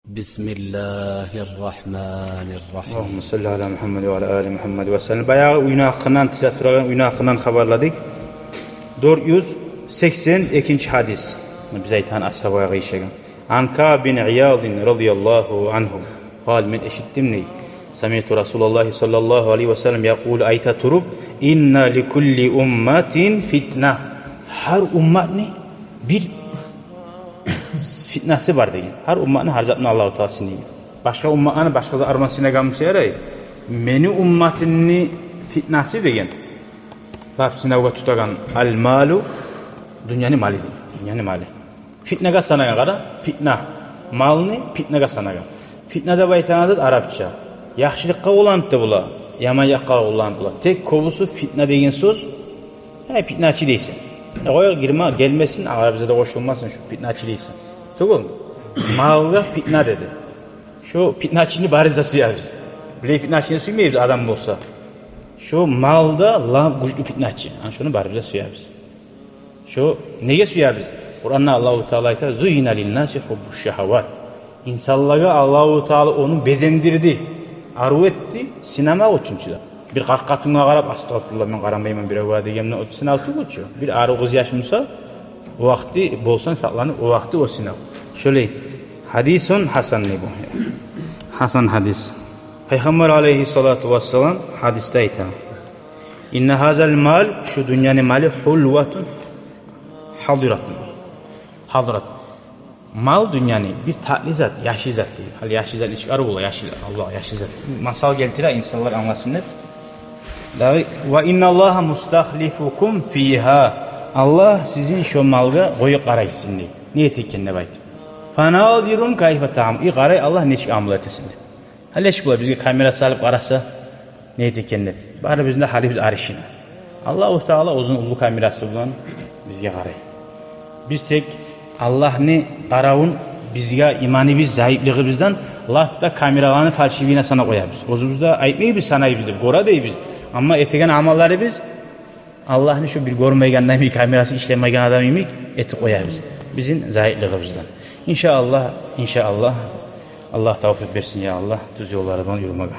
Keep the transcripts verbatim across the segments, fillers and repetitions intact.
بسم الله الرحمن الرحيم. اللهم صل على محمد وعلى آل محمد وسلم. Баягъы уьйню гьакъындан, тизе турагъан уьйню гьакъындан хабарладыкъ. Дёрт юз сексен экинчи гьадис. Биз айтагъан асгьабагъа къыйышагъан. عن كعب بن عياض رضي الله عنه قال, мен эшитдим дей. سمعت رسول الله صلى الله عليه وسلم يقول, айта туруп: إن لكل أمة فتنة. Гьар умматны бир фитнасы бар деген. Гьар умматны, гьар затны Аллагьу Таала сынайгъан. Башгъа умматланы башгъа затлар булан сынагъан буса ярай. Мени умматымны фитнасы деген, лап сынавгъа тутагъан, المال, дюньяны малы деген. Дюньяны малы. Фитнагъа санагъан, къара, фитна. Малны фитнагъа санагъан. Фитна деп айтагъан зат арапча. Яхшылыкъгъа уланып да бола, яман якъгъа уланып бола. Тек кёбюсю фитна деген сёз, э, фитначы дейсен. Э, къой, гирме, гелмесин, а бизде де къошулмасын шу фитначы дейсен. Тюгюл. Малгъа фитна деди. Шу фитначыны барыбыз да сюебиз. Билей фитначыны сюймейбиз, адам болса. Шу мал да лап гючлю фитначы. Ана шуну барыбыз да сюебиз. Шу неге сюебиз? Къуранда Аллагьу Таала айта: زين للناس حب الشهوات. Инсанлагъа Аллагьу Таала ону безендирди, арив этди, сынамакъ учун чу да. Бир къарт къатынгъа къарап, астагъфируллагь, мен къарамайман биревге дегенде, о сынав тюгюл чю. Бир арив къыз яш буса, о вакъти болсанг сакъланып, о вакъти о сынав. Шолай. حديث حسن дей бу. Гьасан гьадис. Пайхаммар алайгьиссалату вассалам гьадисде айта: إن هذا المال, шу дюньяны малы, حلوة حاضرة. Гьадрат. Мал дюньяны бир татли зат, яшлы зат дей. Гьали яшлы зат нечик арив бола, яшлы, Аллагь, яшлы зат. Масал гелтире, инсанлар англасын деп. Дагъы: وإن الله مستخلفكم فيها. Аллагь сизин шо малгъа къоюп къарайсын дей. Не этеген деп айтып. فناظر كيف تعملون. И къарай, Аллагь, нечик амал этесен деп. Гьали эшик бола, бизге камера салып къараса, не этеген деп. Барыбызны да гьалибиз аришин. Аллагьу Таала оьзюню уллу камерасы булан бизге къарай. Биз тек Аллагьны къаравун бизге, иманыбыз зайыплыгъыбыздан, лап да камераланы фальшивыйына санап къоябыз. Оьзюбюз де айтмайбыз, санайбыз деп, гёре дейбиз. Амма этеген амалларыбыз Аллагьны шу бир гёрмейген адам йимик, камерасы ишлемейген адам йимик этип къоябыз. Бизин зайыплыгъыбыздан. Иншааллагь, иншааллагь, Аллагь тавфикъ берсин, я Аллагь, тюз ёллардан юрюмеге.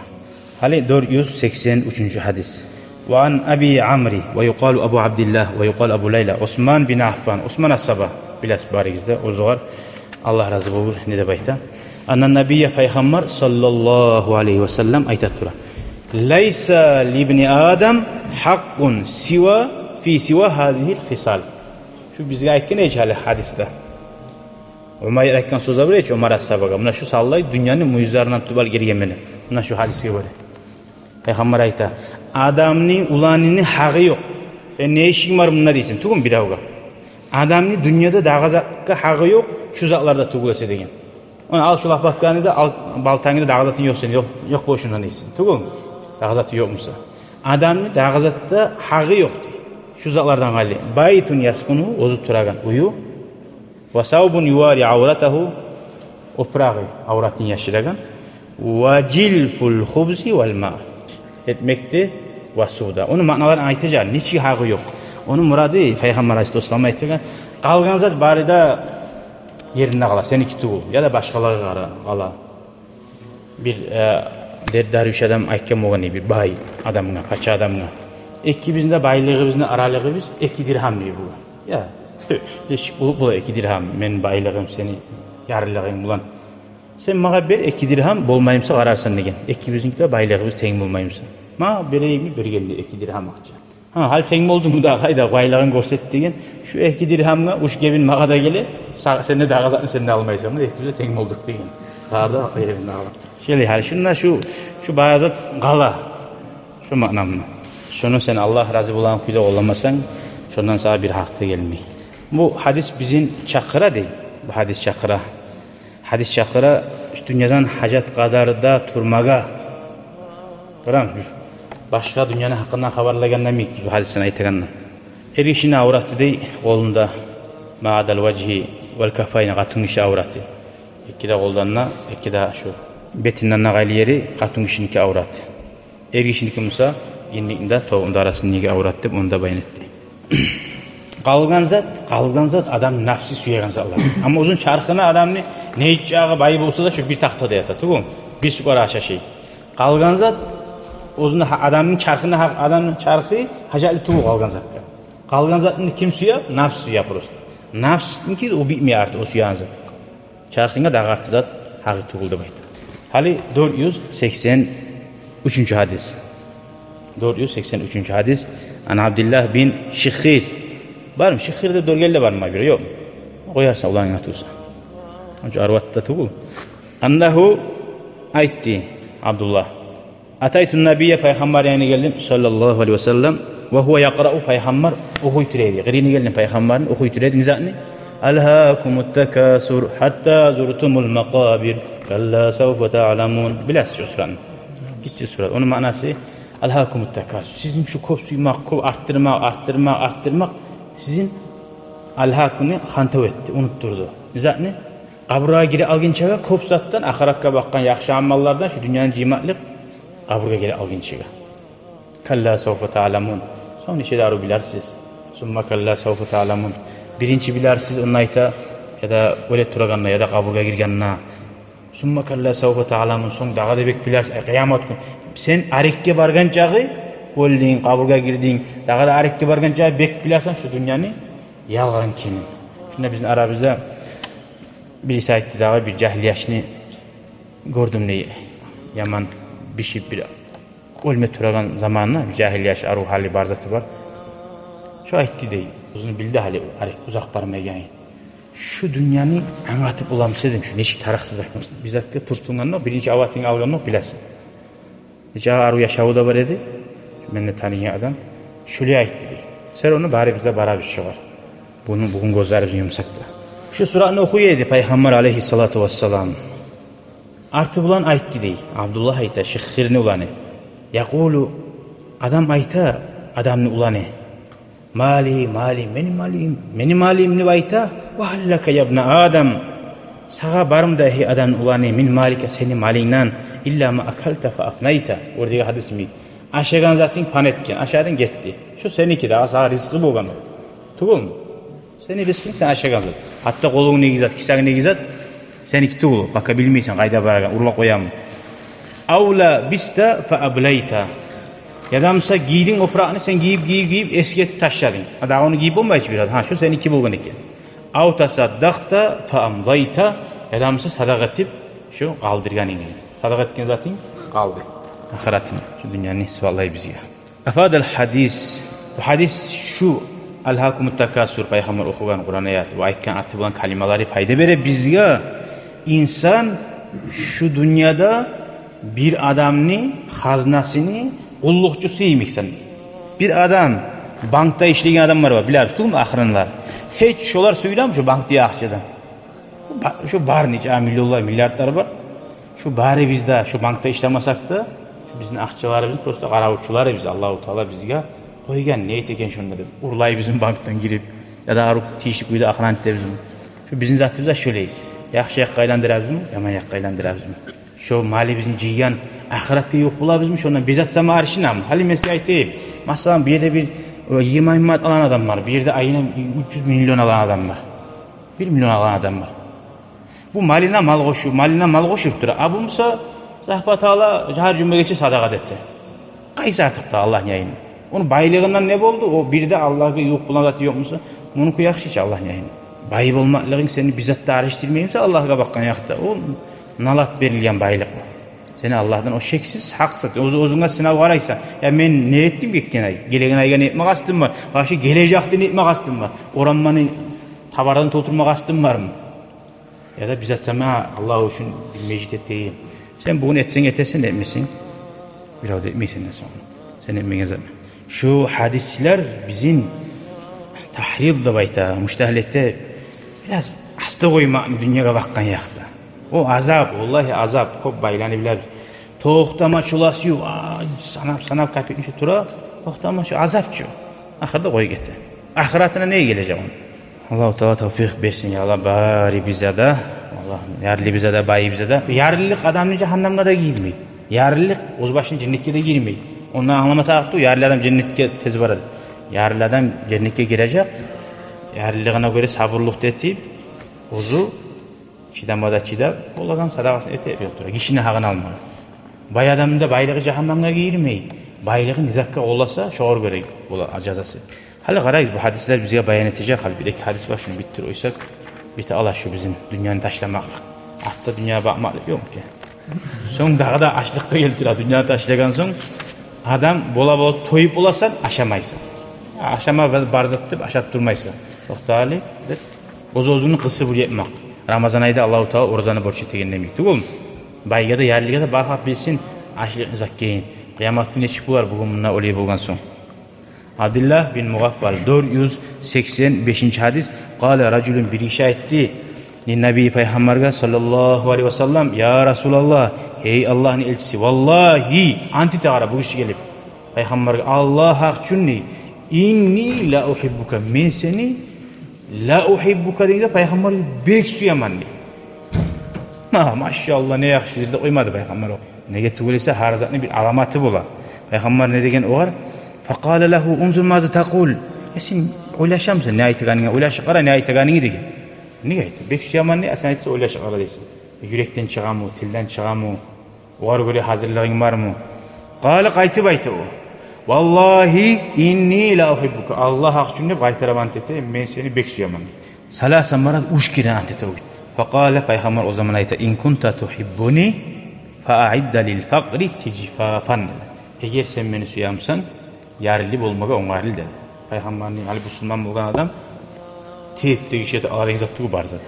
Гьали дёрт юз сексен уьчюнчю гьадис. وعن أبي عمرو ويقال أبو عبد الله ويقال أبو ليلى عثمان بن عفان. Осман асгьаба, билесиз барыгъыз да, оьзюгер Аллагь рази болуп, не деп айта? أن النبي, Пайхаммар саллаллагьу алайгьи ва саллам айта тура: ليس لابن آدم حق سوى في سوى هذه الخصال. Шу бизге айтгъан эди гьали гьадисде. Умайр айтгъан сёз бар эди чи Умар асгьабагъа. Муна шу савлай дюньяны мюйюзлеринден тутуп алып гирген мени. Муна шу гьадисге гёре. Пайхаммар айта: адамны уланны гьакъы ёкъ. Сен не ишинг бар мунда дейсен, тюгюл биревге. Адамны дюньяда дагъы затгъа гьакъы ёкъ, шу затларда тюгюл эсе деген. Ону ал шу лопатканы да, ал балтангны да, дагъы затынг ёкъ сени, ёкъ, ёкъ болушундан дейсен. Тюгюл, дагъы заты ёкъ буса. Адамны дагъы затда гьакъы ёкъ дей. Шу затлардан къайры. بيت يسكنه, оьзю турагъан уьюю. وثوب يواري عورته, опурагъы, авратын яшырагъан. وجلف الخبز والماء, экмек де ва сув да. Ону маъналарын айтажакъ, нечик гьакъы ёкъ. Ону мурады, Пайхаммар алайгьиссалату вассалам айтгъан, къалгъан зат бары да еринде къала, сеники тюгюл, яда башгъалагъа къара-, къала. Бир, э, дер-, дарвиш адам айтгъан болгъан эди бир бай адамгъа, пача адамгъа: экибизни де байлыгъыбызны аралыгъыбыз эки диргьам, дей, бу. Я, нечик болуп бола эки диргьам, мени байлыгъым сени ярлылыгъынг булан? Сен магъа бер эки диргьам, болмай буса къарарсан деген. Экибизни де байлыгъыбыз тенг болмай буса. Магъа берейим, берген дей эки диргьам акъча. Гьа, гьали тенг болдунгму дагъы, къайда, байлыгъынг гёрсет деген. Шу эки диргьамгъа уьч гебин магъа да геле, са-, сен де дагъы затны сен де алмайсан, экибиз де тенг болдукъ деген. Къарда, къайры бир дагъы. Шолай гьали, шунда шу, шу бары зат къала. Шу маънамны. Шуну сен Аллагь рази болагъан кюйде къолламасанг, шондан сагъа бир гьакъ да гелмей. Бу гьадис бизин чакъыра дей. Бу гьадис чакъыра. Гьадис чакъыра шу дюньядан гьажат къадарда турмагъа. Къарагъыз, башгъа дюньяны гьакъындан хабарлагъанда йимик, бу гьадисни айтагъанда. Эргишини авраты дей къолунда, ما عدا الوجه والكفين, къатынгиши авраты. Эки де къолдан да, эки де шу бетинден де къайры ери къатынгишиники авраты. Эргишиники буса, генникни де, тобукъну да арасындагъы аврат деп, ону да баян этди. Къалгъан зат, къалгъан зат адамны нафси сюеген затлар. Амма оьзюню чархына адамны Нечакъы бай болса да, шо бир тахтада ята тюгюл, бир сукъара ашай. Къалгъан зат, оьзюню гьа-, адамны чархына гьакъ, адамны чархы гьажатлы тюгюл къалгъан затгъа. Къалгъан затны ким сюе? Напс сюе просто. Напсныки о битмей арты, о сюеген зат. Чархынга дагъы арты зат гьакъы тюгюл деп айта. Гьали дёрт юз сексен уьчюнчю гьадис. Дёрт юз сексен уьчюнчю гьадис. Ан Абдиллагь бин Шиххир. Бармы? Шиххир деп дёргенлер бармы бир? Ёкъму? Къоярсан уланынг аты буса. Онча арват да тюгюл. Аннагьу, айтды Абдуллагь. Атайту ннабийя, пайхаммар янына гелдим, саллаллагьу алайгьи ва саллам, ва гьува якърау, пайхаммар охуй тура эди. Къырыйына гелдим пайхаммарны, охуй тура эди не затны? Алгьакумут такасур, гьатта зуртумул макъабир, калла савфа таъламун. Билесиз шо сураны? Гиччи сура. Ону маънасы: алгьакумут такасур. Сизин шу кёп сюймек, кёп артдырмакъ, артдырмакъ, артдырмакъ сизин алгьакуму хантав этди, унутдурду. Не затны? Къабургъа гирип алгъынчагъа кёп затдан, ахыратгъа бакъгъан яхшы амаллардан шу дюньяны жыймакълыкъ, къабургъа гирип алгъынчагъа. Калла савфа таъламун. Сонг нече де арив билерсиз. Сумма калла савфа таъламун. Биринчи билерсиз, онда айта, яда оьле турагъанда, яда къабургъа гиргенде. Сумма калла савфа таъламун. Сонг дагъы да бек билерсиз, ай, къыямат гюн. Сен арекге баргъан чагъы, оьлдюнг, къабургъа гирдинг, дагъы да арекге баргъан чагъы бек билерсен шу дюньяны ялгъан экенин. Шунда бизин арабызда бириси айтды дагъы, бир жагьил яшны гёрдюм дей, яман бишип бир оьлме турагъан заманына, бир жагьил яш, арив гьалы бар, заты бар. Шо айтды дей, оьзюню билди гьали арек узакъ бармайгъанын. Шу дюньяны англатып боламыса дедим, шу нечик тарыкъсыз зат. Бир затгъа тюртюнгенде, биринчи аватынг алгъанда билесен. Нече арив яшаву да бар эди. Мен де таныйгъан адам. Шолай айтды дей. Сен ону барыбыз да барабыз шогъар. Буну, бугюн гёзлерибизни юмсакъ да. Шу сураны охуй эди пайхаммар алайгьиссалату вассалам. Арты булан айтды дей. Абдуллагь айта, Шиххирни уланы. Якъулу, адам айта, адамны уланы. Мали, мали, мени малым, мени малым деп айта. Ва гьал лака я ибна Адам, сагъа бармы дагъы, гьей адамны уланы, мин малика, сени малынгдан, илла ма акалта фа афнайта. Оьрдеги гьадис йимик. Ашагъан затынг пан этген, ашадынг, гетди. Шо сеники дагъы, сагъа ризкъы болгъан тюгюлмю? Сени ризкъынг, сен ашагъан зат. Гьатта къолунгдагъы зат, кисангдагъы зат, сеники тюгюл, пока билмейсен къайда барагъанын, урлап къоямы. Ав лабиста фа аблайта. Яда буса гийдинг опуракъны, сен гийип, гийип, гийип, эсгетип ташладынг. А дагъы ону гийип болмай чы бир адам. Гьа, шо сеники болгъан экен. Ав тасаддакъта фа амдайта. Яда буса садагъа этип, шо къалдыргъанынг. Садагъа этген затынг къалды. Ахыратынг. Шо дюньяны сыпатлай бизге. Афадал гьадис. Бу гьадис шу, алгьакумут такасур, пайхаммар охугъан Къуран аят ва айтгъан арты булан калималары пайда бере бизге. Инсан шу дюньяда бир адамны хазнасыны къуллукъчусу йимик сен. Бир адам, банкда ишлейген адамлар бар, билебиз тюгюлмю, охранлар. Гьеч шолар сюйюлеми шу банкдагъы акъчадан? Ба-, шу бар нече миллионлар, миллиардлар бар. Шу барыбыз да, шу банкда ишлемесек де, шу бизин акъчаларыбызны просто къаравулчулары биз, Аллагьу Таала бизге къойгъан, не этеген шонда деп. Урлайбызмы банкдан гирип, яда арив тийишли кюйде охранить этебизми? Шу бизин затыбыз да шолай. Яхшы якъгъа айландырабызмы, яман якъгъа айландырабызмы? Шо малыбызны жыйгъан ахыратгъа ювукъ болабызмы, шондан бир зат сама арышынамы? Гьали мен сизге айтайым. Масала, бу ерде бир, э, йигирма минг манат алагъан адам бар. Бу ерде айына уьч юз миллион алагъан адам бар. Бир миллион алагъан адам бар. Бу малына мал къошуп, малына мал къошуп тура. А бу буса, Аллагьу Таала, гьар жума гече садагъа да эте. Къайсы артыкъ да Аллагьны янында? Ону байлыгъындан не болду? О бир де Аллагьгъа ювукъ болгъан заты ёкъ буса, мунуки яхшы чы Аллагьны янында. Бай болмакълыгъынг сени бир зат да арышдырмай буса Аллагьгъа бакъгъан якъда, о налат берилген байлыкъ бу. Сени Аллагьдан о шексиз гьакъ зат. Оьз-, оьзюнге сынав къарайсан. Я мен не этдим гетген ай? Гелеген айгъа не этме къастым бар? Вообще гележекде не этме къастым бар? Орамманы табардан толтурма къастым бармы? Яда бир зат сама Аллагь учун бир межит этейим. Сен бугюн этсенг этесен, этмесенг, бирев де этмей сенден сонг. Сен этмеген зат. Шу гьадислер бизин тагьрид деп айта, мужтагьид эте, бираз аста къоймакъны дюньягъа бакъгъан якъда. О азап, валлагьи азап, кёп байланы билебиз. Токътама чы олай сююп, а, санап, санап капитни чы тура, токътама чы, азап чы. Ахырда къоюп гете. Ахыратына не гележек ону? Аллагьу Таала тавфикъ берсин, я Аллагь, барыбызгъа да. Аллагь, ярлыбызгъа да, байыбызгъа да. Ярлылыкъ адамны жагьаннамгъа да гийирмей. Ярлылыкъ оьз башын женнетге де гийирмей. Ондан англама тарыкъ тюгюл, ярлы адам женнетге тез барады. Ярлы адам женнетге гирежек. Ярлылыгъына гёре сабурлукъ да этип, оьзю Чыдама да чыдап, болагъан садагъасын эте, ёкъ тура. Гишини гьакъын алмагъа. Бай адамны да байлыгъы жагьаннемге гирмей. Байлыгъын не затгъа къолласа, шогъар гёре бола жазасы. Гьали къарайыкъ, бу гьадислер бизге баян этежек. Гьали бир-эки гьадис бар, шуну битдирип къойсакъ, бите ала шу бизин дюньяны ташламакълыкъ. Артда дюньягъа бакъмакълыкъ ёкъму экен? Сонг дагъы да ачлыкъгъа гелтире, дюньяны ташлагъан сонг, адам бола-бола тоюп боласан, ашамайсан. Ашама бар зат деп ашап турмайсан. Токъта гьали деп, оьз-оьзюнгню къысып уьйретмек. Рамазан айда Аллагьу Таала оразаны борч этеген демек тюгюлмю? Байгъа да, ярлыгъа да, бар халкъ билсин ашлыкъ не зат экенин. Къыямат гюн нечик болар бугюн мунда олай болгъан сонг? Абдуллагь бин Мугъаффал, дёрт юз сексен бешинчи гьадис. Къала ражулун, бир гиши айтды, лин-набий, пайхаммаргъа, саллаллагьу алайгьи ва саллам: «Я Расулаллагь, гьей Аллагьны элчиси, валлагьи», ант эте, къара, бу гиши гелип пайхаммаргъа, Аллагь гьакъ учун, дей, «инни ла угьиббука, мен сени, ла угьиббука» дегенде, пайхаммар, бек сюемен, дей. Ма, машаллагь, не яхшы дей деп къоймады пайхаммар о. Неге тюгюл эсе, гьар затны бир аламаты бола. Пайхаммар не деген огъар? Факъала лагьу: «Унзур маза такъул». Э, сен ойлашамысан не айтагъанынгны, ойлашып къара не айтагъанынгны деген. Неге айта? Бек сюемен, не, а сен айтса, ойлашып къара дейсен. Юрекден чыгъамы, тилден чыгъамы? Огъар гёре гьазирлигинг бармы? Къала, къайтып айта о: «Валлагьи инни ла угьиббука». Аллагь гьакъ учун деп къайтарып ант эте, мен сени бек сюемен. Саласа маррат, уьч керен ант эте о. Факъала, пайхаммар о заман айта: «Ин кунта тугьиббуни, фа аъидда лил факъри тижфафан». Эгер сен мени сюемисен, ярлы болмагъа онгарыл, деди. Пайхаммарны, гьали бусурман болгъан адам теп тегиш эте алар деген зат тюгюл бар зат.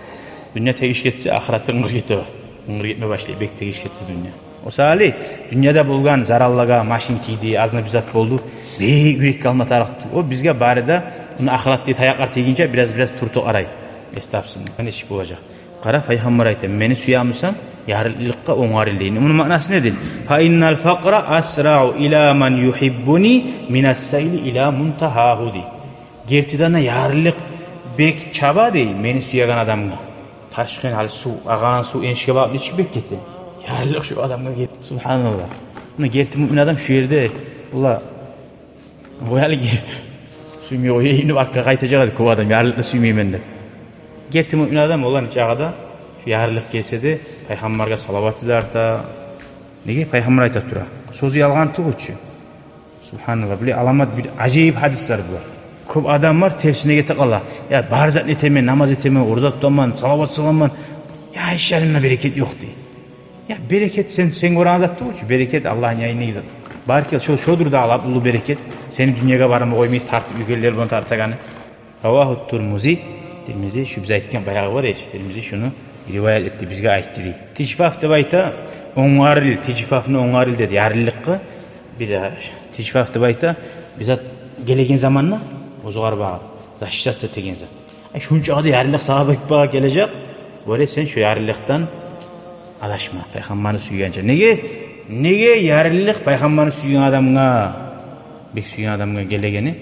Дюнья тегиш гетсе, ахыраты къынгыр гете, къынгыр гетме башлай, бек тегиш гетсе дюнья. О саялы дюньяда болгъан зараллагъа, машин тийди, азына бир зат болду, бек юрекге алма тарыкъ тюгюл. О бизге бары да, муна, ахыратда таякълар тийгинче бираз-бираз туруп къарай. Эс тапсын, нечик болажакъ. Къара, пайхаммар айта: «Мени сюемисен, ярлылыкъгъа онгарыл», — дей. Муну маънасы недир? «Фа иннал факъра асрау ила ман югьиббуни минас сайли ила мунтагьагьу», — дей. Гертиден де, ярлылыкъ бек чаба, дей, мени сюеген адамгъа. Ташгъын, гьали сув, агъагъан сув энишге багъып нечик бек гете. Ярлылыкъ шо адамгъа геле. Субгьаналлагь. Муна герти муъмин адам шо ерде, валлагь, къояйыкъ, сюймей къояйым деп, артгъа къайтажакъ эди кёп адам, ярлылыкъны сюймеймен деп. Герти муъмин адам оланы чагъы да шо ярлылыкъ гелсе де, пайхаммаргъа салаваты да арта. Неге, пайхаммар айта тура. Сёзю ялгъан тюгюл чю. Субгьаналлагь, булай аламат, бир ажайып гьадислер булар. Кёп адам бар, терсине гете къала. Я, бар затны этемен, намаз этемен, ораза тутаман, салават саламан. Я, ишлеримде берекет ёкъ, дей. Я, берекет сен, сен гёреген зат тюгюл чю. Берекет Аллагьны янындагъы зат. Баркал, шо, шодур дагъы лап уллу берекет. Сени дюньягъа барма къоймай тартып, уьйгенлер булан тартагъаны. Равагьу Тирмизи. Тирмизи, шу биз айтгъан баягъы бар эди чи, Тирмизи шуну риваят этди, бизге айтды, дей. Тижфаф деп айта, онгарыл, тижфафны онгарыл деди, ярлылыкъгъа. Бир де тижфаф деп айта, бир зат гелеген заманда оьзюгер багъып, защищаться этеген зат. Ай, шунчагъы да ярлылыкъ сагъа бек багъып гележек, оьле сен шо ярлылыкъдан адашма, пайхаммарны сюйгенче. Неге? Неге ярлылыкъ пайхаммарны сюйген адамгъа, бек сюйген адамгъа гелегени?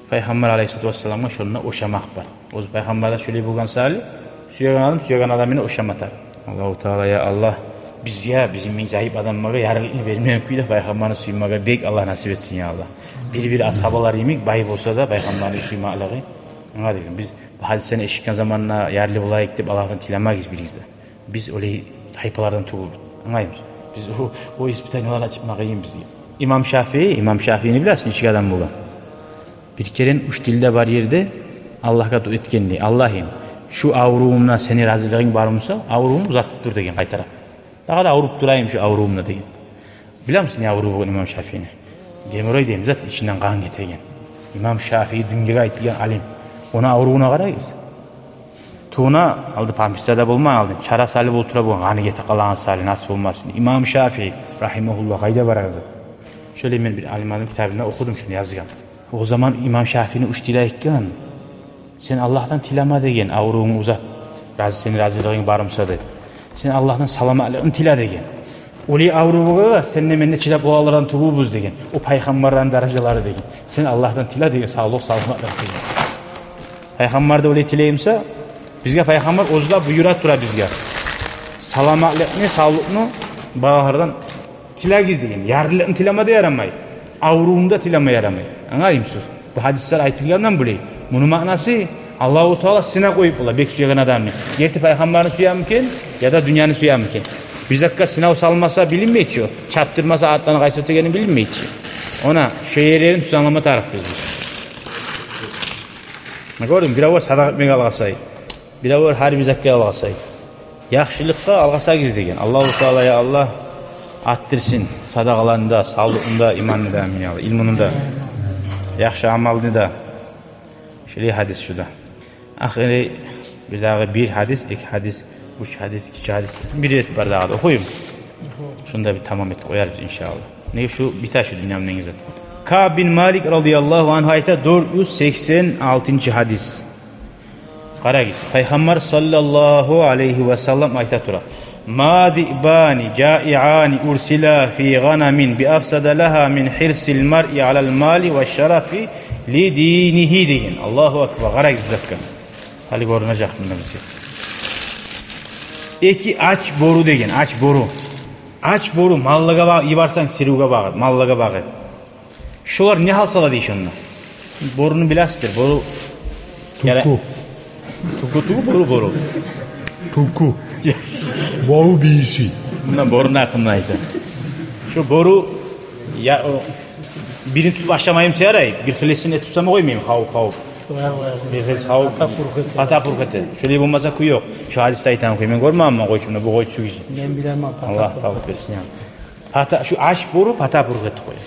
Пайхаммар алайгьиссалату вассаламгъа шонда ошамакъ бар. Оьзю пайхаммар да шолай болгъан саялы, сюйген адам сюйген адамына ошама тарыкъ. Аллагьу Таала, я Аллагь, бизге, бизин йимик зайып адамлагъа ярлылыкъны бермеген кюйде пайхаммарны сюймеге бек Аллагь насип этсин, я Аллагь. Бир-бир асгьабалар йимик бай болса да, пайхаммарны сюймеклиги. Анга дегеним, биз бу гьадислени эшитген заманда ярлы болайыкъ деп Аллагьдан тилемегиз биригиз де. Биз олай тайпалардан тюгюлбюз. Англаймысыз? Биз о, о испытаниелерден чыкъма къыйын бизге. Имам Шафии, имам Шафиини билесиз, нечик адам болгъан? Бир керен уьч тилде бар ерде Аллагьгъа дуа этген дей: «Аллагьым, шу аврувумда сени разилигинг бар буса, аврувум узатып тур», — деген къайтара. «Дагъы да авруп турайым шу аврувумда», — деген. Билемисиз не аврув болгъан имам Шафиини? Геморрой деген зат, ичинден къан гетеген. Имам Шафии дюньягъа айтылгъан алим. Ону аврувуна къарагъыз. Тувуна алды памперслер де болмай, алды чара салып олтура болгъан, къаны гете къалагъан саялы, нас болмасын. Имам Шафии, рагьимагьуллагь, къайда барагъан зат? Шолай мен бир алимни китабында охудум шуну язгъан. О заман имам Шафиини уьч тили айтгъан. Сен Аллагьдан тилеме деген, аврувунгну узат, рази, сени разилигинг бар буса деп. Сен Аллагьдан саламатлыкъны тиле деген. Олай аврув болгъан, сен де, мен де чыдап болагъанлардан тюгюлбюз деген. О пайхаммарланы даражалары деген. Сен Аллагьдан тиле деген, савлукъ, саламатлыкъ деген. Пайхаммар да олай тилей буса, бизге пайхаммар оьзю де буюра тура бизге. Саламатлыкъны, савлукъну багъалардан тилегиз деген. Ярлылыкъны тилеме де ярамай, аврувну да тилеме ярамай. Англаймысыз? Бу гьадислер айтылгъандан булай. Муну маънасы, Аллагьу Таала сынав къоюп бола бек сюеген адамны. Герти пайхаммарны сюемикен, яда дюньяны сюемикен? Бир затгъа сынав салмаса билинмейчи о. Чапдырмаса атланы къайсы оьтегени билинмейчи. Она шо ерлерин тюз англама тарыкъбыз биз. Гёрдюнг, биревлер садагъа этмеге алгъасай. Биревлер гьар бир затгъа алгъасай. Яхшылыкъгъа алгъасагъыз деген. Аллагьу Таала, я Аллагь, артдырсын садагъаланы да, савлукъну да, иманны да, амин, я Аллагь, илмуну да, яхшы амалны да. Шолай гьадис шу да. Ахыры бирдагъы бир гьадис, эки гьадис, уьч гьадис, ичи гьадис, бир ет бар дагъы да охуюм. Шунда бир тамам этип къоярбыз, иншааллагь. Неге шу бите шу дюньяны неги зат. Каъб бин Малик радияллагьу ангьу айта, дёрт юз сексен алтынчы гьадис. Къарагъыз, Пайхаммар саллаллагьу алайгьи ва саллам айта тура: «Ма зиъбани жаиани урсила фи гъанамин би афсада лагьа мин гьирсил маръи алал мали ва шарафи ли динигьи», – деген. Аллагьу акбар, къарагъыз затгъа. Гьали гёрюнежек мунда бизге. Эки ач бору деген, ач бору. Ач бору, маллагъа ба-, йиберсенг сирувгъа багъып, маллагъа багъып. Шолар не гьал сала дей шонда? Боруну билесиздир, бору. Тюлкю. Тюлкю, тюлкю, бору, бору. Тюлкю. Бору бийиси. Мунда боруну гьакъында айта. Шо бору, я, о, бирин тутуп ашамайым сюе ярай, бир хыйлысын этип сама къоймайым, хавуп, хавуп. Бир хыйлы хавуп. Пата пурх эте. Пата пурх эте. Шолай болмаса кюй ёкъ. Шо гьадисде айтагъан кюй. Мен гёрмегенмен къойчуну, бу къойчу гиши. Мен билемен, пата пурх эте. Аллагь савлукъ берсин, я. Пата, шу ач бору пата пурх этип къоя.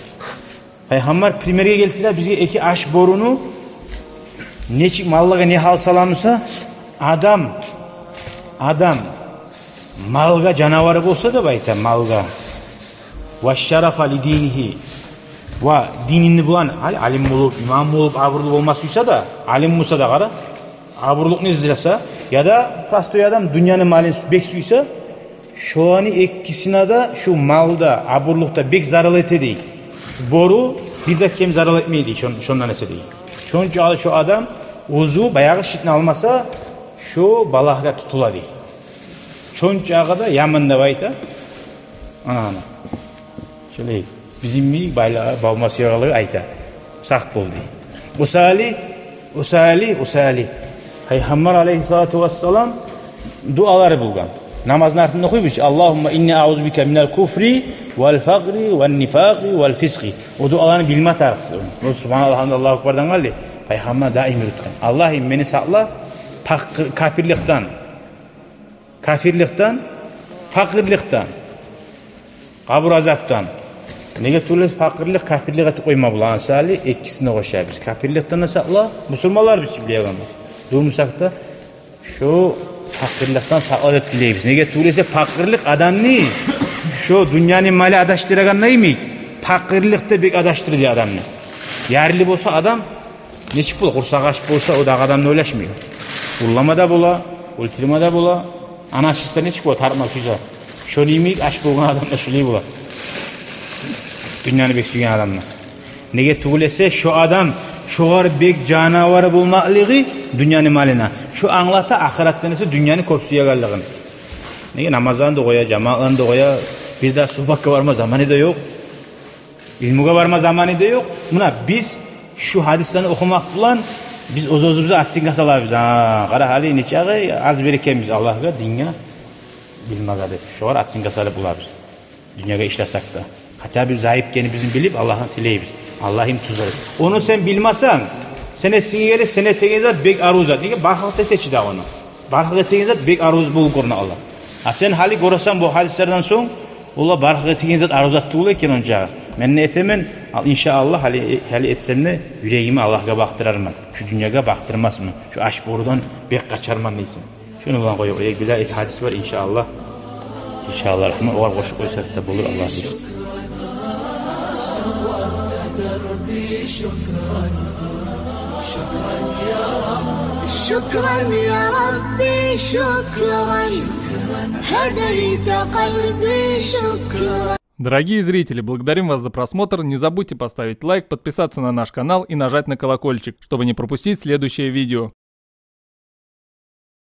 Пайхаммар примерге гелтире бизге эки ач боруну, нечик маллагъа не гьал саламыса, адам, адам малгъа жанавары болса деп айта, малгъа. Ва шарафа ли динигьи. Ва динини булан, ал-, алим болуп, имам болуп, абурлу болма сюйсе де, алим болса да, къара, абурлукъну излесе, яда простой адам дюньяны малын бек сюйсе, шоланы экисине де шу мал да, абурлукъ да бек зарал эте дей. Бору бир де кем зарал этмей дей, шон-, шондан эсе дей. Шончакъы шо адам оьзю баягъы шитни алмаса, шо балагьгъа тутула дей. Шончакъы да яман деп айта. Ана, ана. Шолай бизин йимик байлар болма сюегенлеге айта. Сакъ бол дей. Осали, осали, осали. Пайхаммар алайгьиссалату вассалам дуалары болгъан. Намазны артында охуйбуз: «Аллагьумма инни аузу бика минал куфри вал факъри ван нифакъи вал фискъи». О дуаланы билме тарыкъсыз. О субгьаналлагь, альгьамдулиллагь, Аллагьу акбардан къалды. Пайхаммар даим юрютген. Аллагьым, мени сакъла пакъыр-, капирликден. Капирликден, пакъырлыкъдан, къабур азапдан. Неге тюгюл эсе пакъырлыкъ, капирлик этип къойма бола, ансали экисин де къошабыз. Капирликден де сакъла, бусурманлар биз чи билеген бу. Дюр бусакъ да, шо пакъырлыкъдан сакъла деп тилейбиз. Неге тюгюл эсе пакъырлыкъ адамны шо дюньяны малы адашдырагъанда йимик, пакъырлыкъ да бек адашдыра дей адамны. Ярлы болса адам, нечик бола? Къурсагъы ач болса, о дагъы адамны ойлашмай. Урлама да бола, оьлтюрме де бола. Анасы ичсе нечик бола? Тартма сюйсе. Шону йимик ач болгъан адам да шолай бола. Дюньяны бек сюйген адам да. Неге тюгюл эсе шо адам шогъар бек жанавары болмакълыгъы дюньяны малына, шо англата ахыратдан эсе дюньяны кёп сюегенлигин. Неге намазланы да къоя, жамаатланы да къоя, бир де сугьбатгъа барма заманы да ёкъ. Илмугъа барма заманы да ёкъ. Муна биз шу гьадислени охумакъ булан биз оьз-оьзюбюзню оценка салабыз. Гьа, къара гьали нечакъы аз бере экенбиз Аллагьгъа, динге, билмеге деп. Шогъар оценка салып болабыз. Дюньягъа ишлесек де. Хотя бир зайып экенибизни билип, Аллагьдан тилейбиз. Аллагьым, тюзелт. Ону сен билмесенг, сен эсинге геле, сен этеген зат бек арив зат. Неге, бархакъ этечи дагъы ону. Бархакъ этеген зат бек арив болуп гёрюне Аллагь. А сен гьали гёресен бу гьадислерден сонг, олар бархакъ этеген зат арив зат тюгюл экен ончакъы. Мен не этемен? Ал, иншааллагь, гьали, гьали этсем де, юрегимни Аллагьгъа бакъдырарман. Шу дюньягъа бакъдырмасман. Шу ач борудан бек къачарман дейсен. Шуну булан къоюп къояйыкъ. Бир де эки гьадис бар, иншааллагь. Иншааллагь рагьман, огъар къошуп къойсакъ да болур, Аллагь буюрса. شكرا يا ربي، شكرا. هديت قلبي، شكرا. Дорогие зрители, благодарим вас за просмотр. Не забудьте поставить лайк, подписаться на наш канал и нажать на колокольчик, чтобы не пропустить следующее видео.